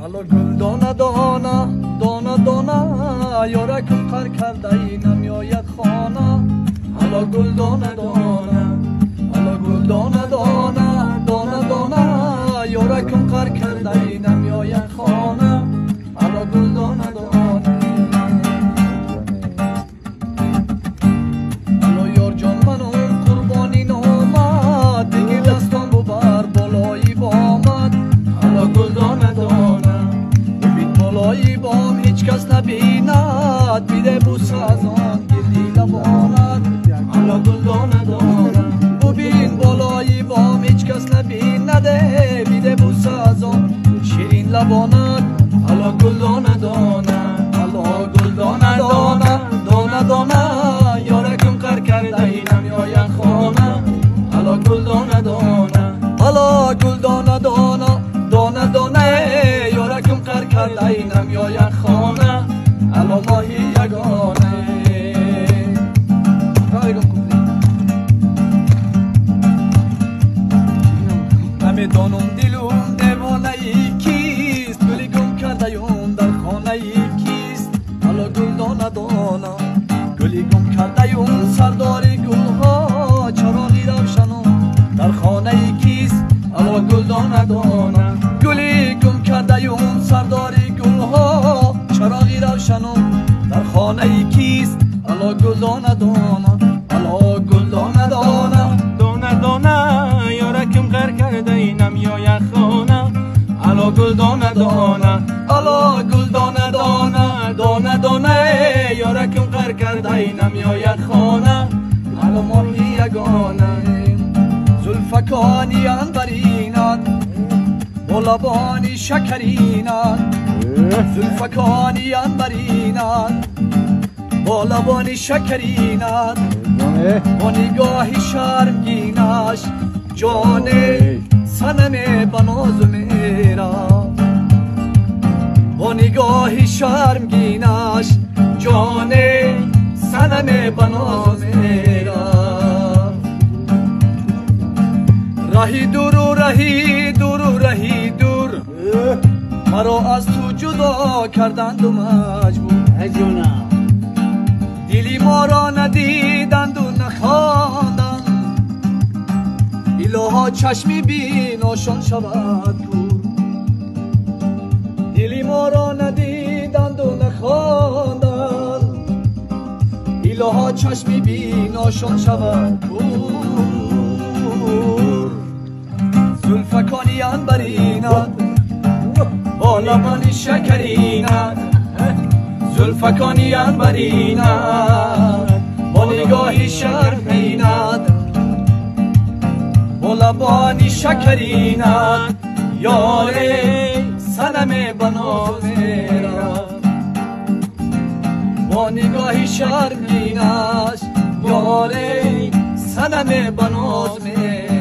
Ало гул дона дона дона дона ёракум қар кардаи намеояд хона. Ало гул дона дона ало гул дона дона дона дона ёракум қар кардаи намеояд хона. Ало гул дона дона ало ёрҷон манум қурбони номад диги дастон бубар болои бомад. Ало гул дона дона бибин болои бом ҳеҷ кас набинад биде буса аз он гирди лабонад. Ало гул дона дона бубин болои бом ҳеҷ кас набинаде биде буса аз он ширин лабонад. Ало гул дона дона ало гул дона дона дона дона ёракум қар кардаи намеояд хона. Ало гул дона дона ало гул дона дона дона дона ёракум қар кардаи намеояд хона. Ало моҳи ягона. Намедонам дилум девонаи кист гули гум кардаюм дар хонаи кист. Ало гул дона дона гули гум кардаюм сардори гулҳо чароғи равшанум дар хонаи кист. Ало гул дона дона гули гум кардаюм сардори гулҳо чароғи равшанум дар хонаи кист. Ало гул дона дона ало гул дона дона дона дона ёракум қар кардаи намеояд хона. Ало гул дона дона ало гул дона дона дона дона ёракум қар кардаи намеояд хона. Ало моҳи ягона зулфакони анбаринат бо лабони шакаринат зулфакони анбаринат бо лабони шакаринат бо нигоҳи шармгинаш ҷоне санаме ба нозу мера бо нигоҳи шармгинаш ҷоне санаме ба нозу мера. Раҳи дуру раҳи дуру раҳи дур маро аз ту ҷудо карданду маҷбур. Дили моро надиданду нахонданд илоҳо чашми биношон шавад кур. Дили моро надиданду нахонданд илоҳо чашми биношон шавад кур. Зулфакони анбаринат бо лабони шакаринат зулфакони анбаринат бо нигоҳи шарминат бо лабони шакаринат ёре санаме ба ноз мера бо нигоҳи шарминаш ёре санаме ба ноз мера.